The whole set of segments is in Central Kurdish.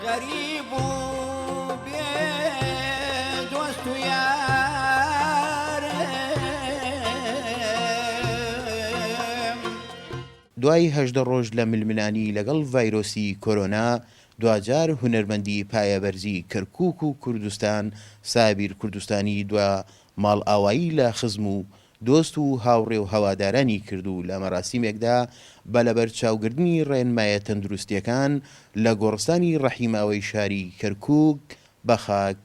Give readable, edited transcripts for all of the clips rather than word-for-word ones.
غەریب و بێ دۆست و یارم. دوای 18 ڕۆژ لە ململانی لەگەڵ ڤایرۆسی کۆرۆنا، دواجار هونەرمەندی پایەبەرزی کەرکوک و کوردستان سابیر کوردستانی دوا ماڵئاوایی لە خزم و دۆست و هاوڕێ و هەوادارانی کرد و لە مەراسیمێکدا بە لەبەرچاوگرتنی ڕێنمایە تەندروستییەکان لە گۆڕستانی ڕەحیماوەی شاری کەرکوک بە خاک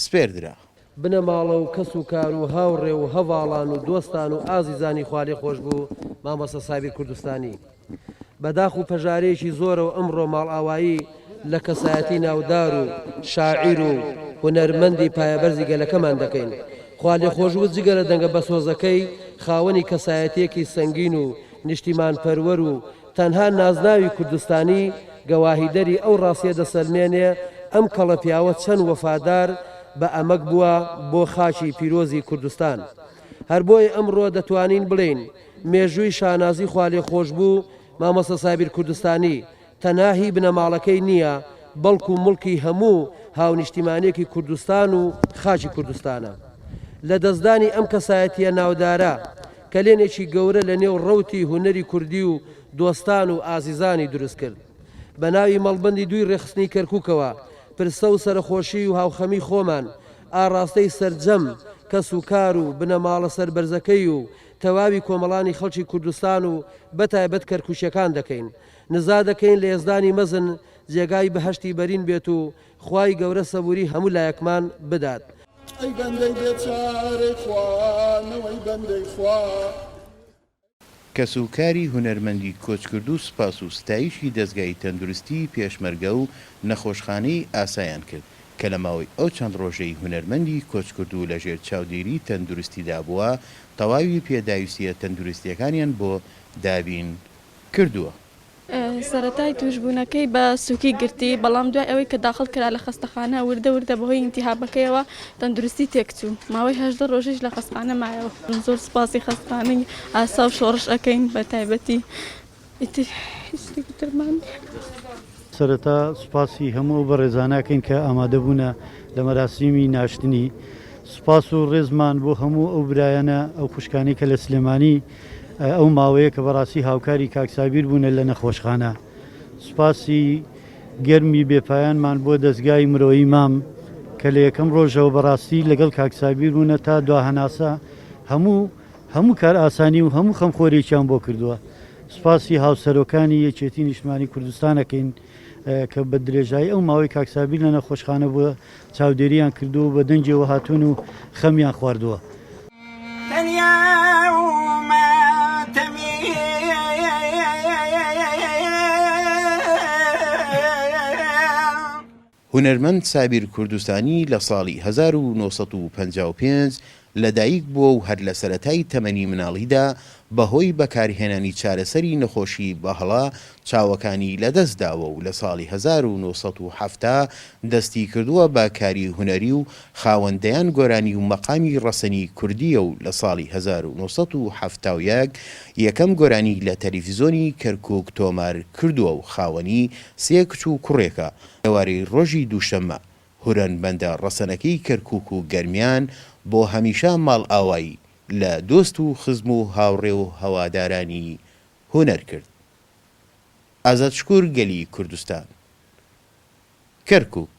سپێردرا. بنەماڵە و کەس و کار و هاوڕێ و هەڤاڵان و دۆستان و ئازیزانی خوالێخۆشبوو مامۆستا سابیر کوردستانی بە داخ و پەژارەیەکی زۆرەوە ئەمڕۆ ماڵئاوایی لە کەسایەتی ناودار و شاعیر و هونەرمەندی پایەبەرزی گەلەکەمان دەکەین. خوالێخۆشبوو جگە لە دەنگە بەسۆزەکەی، خاوەنی کەسایەتییەکی سەنگین و نیشتیمانپەروەر و تەنها نازناوی کوردستانی گەواهیدەری ئەو ڕاستییە دەسەلمێنێ ئەم کەڵە پیاوە چەند وەفادار بە ئەمەک بووە بۆ خاکی پیرۆزی کوردستان. هەر بۆیە ئەمڕۆ دەتوانین بڵێین مێژووی شانازی خوالێخۆشبوو مامۆستا سابیر کوردستانی تەنها هی بنەماڵەکەی نییە، بەڵکو موڵکی هەموو هاونیشتیمانییەکی کوردستان و خاکی کوردستانە. لەدەستدانی ئەم کەسایەتییە ناودارە، کەلێنێکی گەورە لەنێو ڕەوتی هونەری کوردی و دۆستان و ئازیزانی دروستکرد. بە ناوی مەڵبەندی دووی ڕێکخستنی کەرکوکەوە، پرسە و سەرەخۆشی و هاوخەمی خۆمان ئاڕاستەی سەرجەم کەس و کار و بنەماڵە سەربەرزەکەی و تەواوی کۆمەڵانی خەڵکی کوردستان و بەتایبەت کەرکوکیەکان دەکەین. نزا دەکەین لە یەزدانی مەزن جێگای بەهەشتی بەرین بێت و خوای گەورە سەبوری هەموو لایەکمان بدات. ئەی بەندەی بێچارەی خوا، نەوەی بەندەی خوا. کەسوکاری هونەرمەندی کۆچکردوو سوپاس و ستایشی دەزگای تەندروستی پێشمەرگە و نەخۆشخانەی ئاسایان کرد کە لە ماوەی ئەو چەند ڕۆژەی هونەرمەندی کۆچکردوو لەژێر چاودێری تەندروستیدا بووە تەواوی پێداویستییە تەندروستییەکانیان بۆ دابین کردووە. سەرەتای توشبوونەکەی بە سوکی گرتی، بەڵام دوای ئەوەی کە داخڵ کرا لە خەستەخانە وردە وردە بەهۆی ئیلتیهابەکەیەوە تەندروستی تێکچوو، ماوەی 18 ڕۆژیش لە خەستخانە مایەوە. زۆر سوپاسی خەستخانەی ئاسا و شۆڕش ئەکەین بە تایبەتی ئیتر هیچ شتێکی ترمان نییە. سەرەتا سوپاسی هەموو ئەو بەڕێزانە ئەکەین کە ئامادەبوونە لە مەراسیمی ناشتنی، سوپاس و ڕێزمان بۆ هەموو ئەو برایانە ئەو خوشکانەی کە لە سلێمانی ئەو ماوەیە کە بەڕاستی هاوکاری کاک سابیر بوونە لە نەخۆشخانە. سوپاسی گەرمی بێ پایانمان بۆ دەزگای مرۆیی مام کە لە یەکەم ڕۆژەوە بەڕاستی لەگەڵ کاک سابیر بوونە تا دوا هەناسە هەموو هەموو کارئاسانی و هەموو خەمخۆریەکیان بۆ کردووە. سوپاسی هاوسەرۆکانی یەکێتی نیشتمانی کوردستان ئەکەین کە بە درێژایی ئەو ماوەی کاک سابیر لە نەخۆشخانە بووە چاودێریان کردووە و بە دەنگیەوە هاتوون و خەمیان خواردووە. تەنیا و ماتەمی. هونەرمەند سابیر کوردستانی لە ساڵی 1955 لەدایک بووە و هەر لە سەرەتای تەمەنی مناڵیدا بەهۆی بەکارهێنانی چارەسەری نەخۆشی بەهەڵە چاوەکانی لەدەستداوە و لە ساڵی 1970 دەستی کردووە بە کاری هونەری و خاوەن دەیان گۆرانی و مەقامی ڕەسەنی کوردییە و لە ساڵی 1971 یەکەم گۆرانی لە تەلەفیزۆنی کەرکوک تۆمار کردووە و خاوەنی سێ کچ و کوڕێکە. ئێوارەی ڕۆژی دووشەممە هونەرمەندە ڕەسەنەکەی کەرکوک و گەرمیان بۆ هەمیشە ماڵئاوایی لە دۆست و خزم و هاوڕێ و هەوادارانی هونەر کرد. ئازاد شکور گەلی کوردستان. کەرکوک.